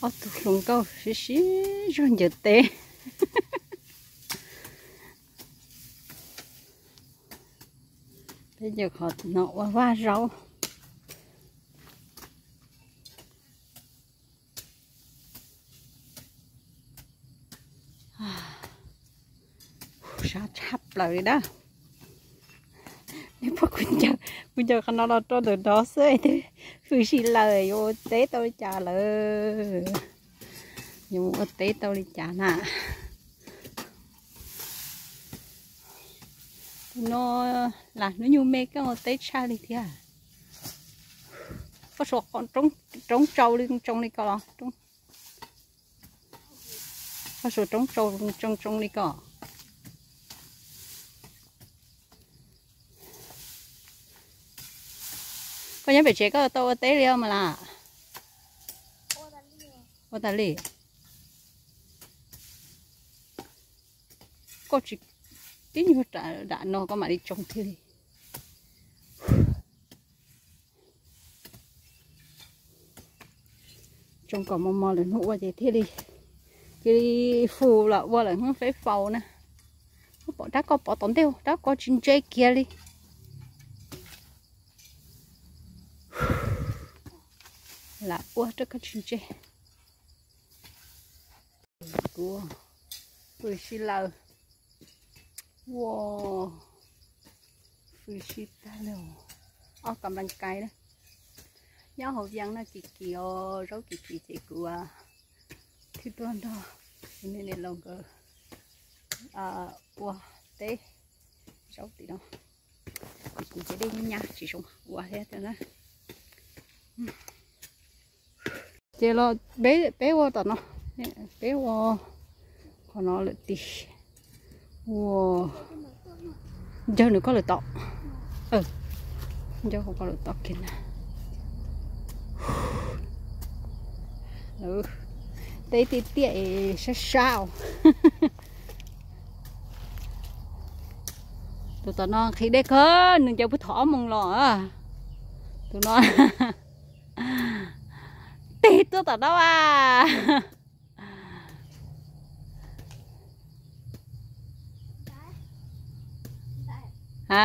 Ob tug hluas nkauj sib sib zog ncaws teb. Peb ncaws qhov no ua vaj zaub. Sab tshaj plaws li dab. Kuv ncaws qhov no los rau ntawm no xwb, hwj si lawm, yuav ua teb tau li cas lawm? Yuav mus ua teb tau li cas na? Tus no lam hnub nyoog me keej ua teb tshaj li thiab. Koj suav roob tsau li tsoo li ko los? Koj suav roob tsau tsoo tsoo li ko. Koj nyob pem tsev koj tau ua teb li os mas las? Ua tas li. Koj tsis tib nyuag dam no koj mam li tsoo thiaj li. Tsoo kom mos mos lwm hnub ua ces thiaj li, cia li fus los ua lawm hnub feb faus na. Pom dab koj pov tom ntej, dab koj tsis ntse kiag li. Lam ua rau koj tsis ntse. Kuv hwj si lawm. Ua hwj si tag li. Ob kam nplas kais na. Nyob hauv Vias no kim kim os, zaub kim kim ces kuv thiaj tuaj nrog niam laus nkawd ua teb zaub tim no. Kuv ces dej nyab nyab tsis zoo ua thiab na. Ces los peb ua tom no, peb ua qhov no lawm tiag. Ua ncawg nws koj lawm tom. Ncawg hauv koj lawm tom kiag na. Teb tiaj tiaj es sab sab os. Tus tom no nqhis dej kawg, nws ncaws puag thaum ob moos los. Tus no tig tuaj tom no as. A,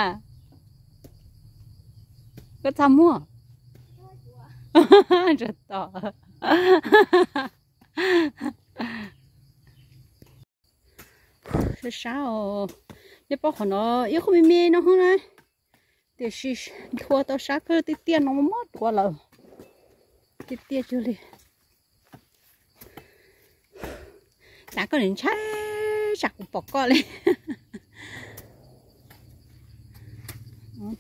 koj txaj muag. Ntsa to. Sab sab os. Nej paub qhov no ib qho me me no hov na, tiam sis nthua tau sab kawg, tiaj tiaj no mob duav lawm. Tiaj tiaj cuag li. Cas koj nim ntshai tsam kuv pom koj li.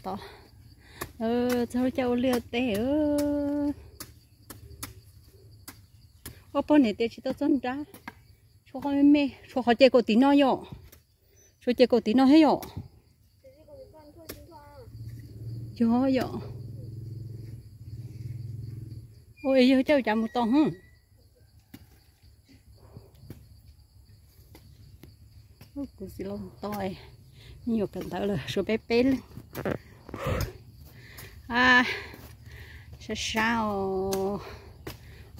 Tod, txog lub caij ua liaj teb. Ua pog niam tias tsis tau txog nrab. Tshuav qhov me me, tshuav qhov ces kaum tim no yom. Tshuav ces kaum tim no thiab yom. Yog yom. Ua yog caij ua cas mus tod hwb. Kuv txiv los mus tod, me nyuam kawm ntawv lawm suav peb peb leeg. Sab sab os.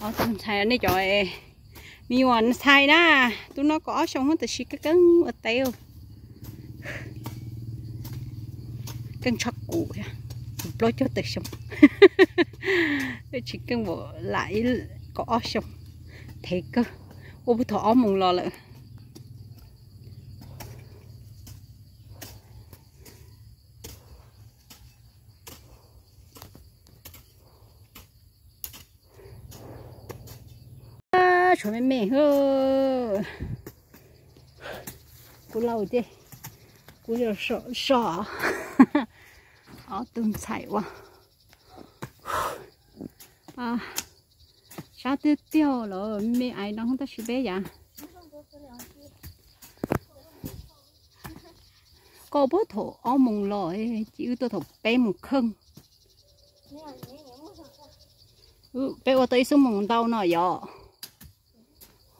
Ob tug ntxhais nej cov me nyuam ntxhais na, tus no kaum ob xyoos hwb tab sis keej keej ua teb, keej tshaj kuv, kuv plaub caug tawm xyoo. Tsis keej npaum lam ib kaum ob xyoos, thev kawg, ua puag thaum ob moos los lawm. Tshuav me me hwb. Kuv laus ces kuv so so. Ob tug ntxhais ua sab tiag tiag lawm, me ais no tab sis peb yav koj puag thaum ob moos los, ces wb tuaj thaum peb moos kheej. Peb ua tau ib xuab moos ntau no yom,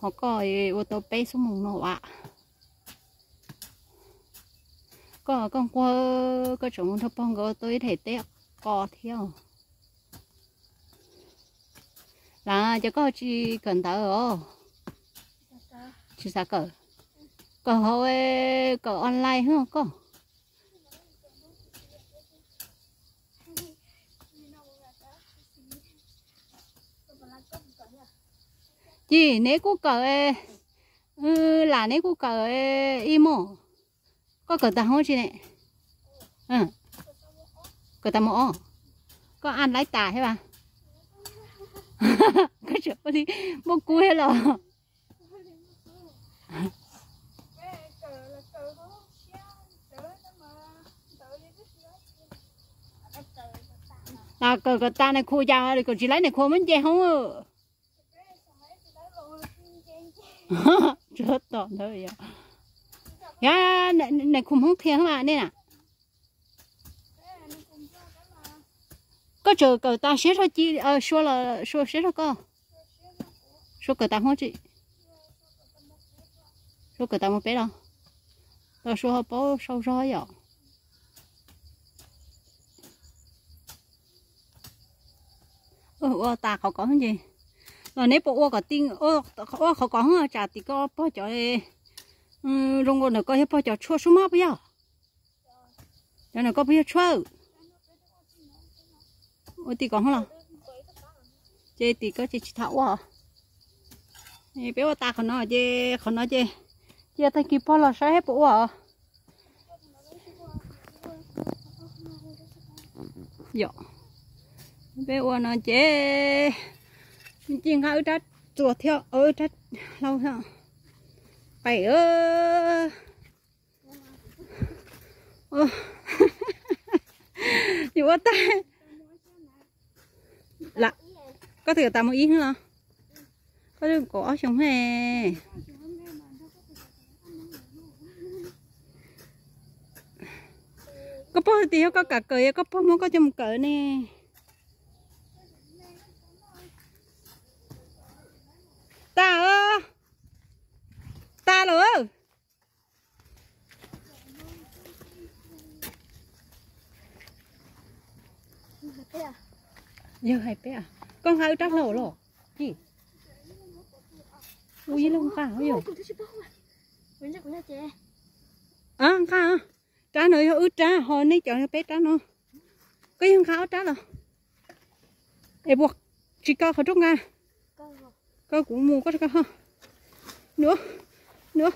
ho koj ua tau peb xuab moos no as. Koj, koj nquag, koj tseem mus nrog pog nkawd ua tau ib daim teb qos thiab. Las ces koj tsis kawm ntawv os? Tsis xav kawm. Kawm hauv, kawm online hwb koj. Ci neb kuj kawm, lam neb kuj kawm ib mos. Koj kawm tag hoob tsi ne? Kawm tag mos ob. Koj a laib tas thiab as? Koj tseem ua li muaj kub thiab los? Kawm kawm tas nais khu cas kawm tsis laib nais khu muab nce hoob. Tsuav tom ntawd yog. Yog, nais khu Hmoob qhia mas nej na. Koj tseem kawm tas siab zog ci, Sua los Sua siab zog koj. Sua kawm tas hoob tsi? Sua kawm tas mos peb los? Los Sua ho paub sau zog yom. Ua tas qhov kov ces los neb puas ua kom ti, ua qhov kov hoob tsam tim koj pog cov zoo ua ntawm koj yog pog cov tshuaj sub mob puas yog? Cov ntawm koj puas yog tshuaj? Ua tim kov hoob los? Ces tim koj ces tsis tham ua. Peb ua tas qhov no ces qhov no ces cia tag kis pog los saib puas ua os. Yom, peb ua no ces ci nqa wb rab txuas thiab wb rab hlau thiab. Pem Yus ua tag. Koj twb tas mus ib hwb los? Koj twb kaum ob xyoos he. Koj pog tias yog koj kam kawm, yog koj pog muab koj coj mus kawm ne. Tas, tas lawm. Yog hais peb, koj nqa wb rab hlau los? Ci, ua ib leeg nqa yog. Nqa, rab no yog wb rab ho nej cov yog peb rab no. Koj yog nqa ob rab los? Es puas tsis koj qhov rooj nqa? Koj kuv mus koj rau koj ho. Nua, nua.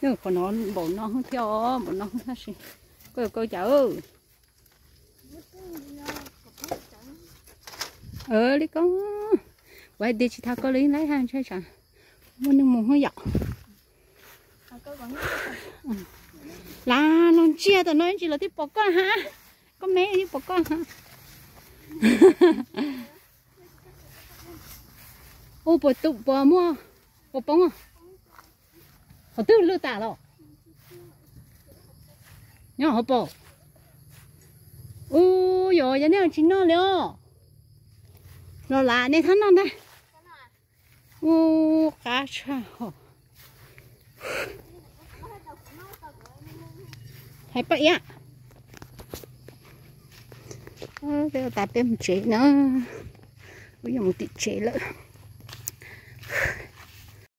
Qhov no npaum no thiab os, npaum no tab sis koj yuav kawm cas? Li koj, kuv hais tias tsis tham koj li lawm ha, ntshe tsam muaj neeg mus hwb yom. Lav los ntsia tam no ib ntsis los twb pom koj ha. Koj me twb pom koj ha. Ua puas tum puas muaj, puas poob? Qhov twg lwj tas los? Nyob hauv paus. Ua yog yog nej tsis noj li os. Los lam nej thab noj ntag. Ua qab tshaj hos. Hais paj iab. Peb ua tas peb mus tsev na. Wb yuav mus tim tsev lawm.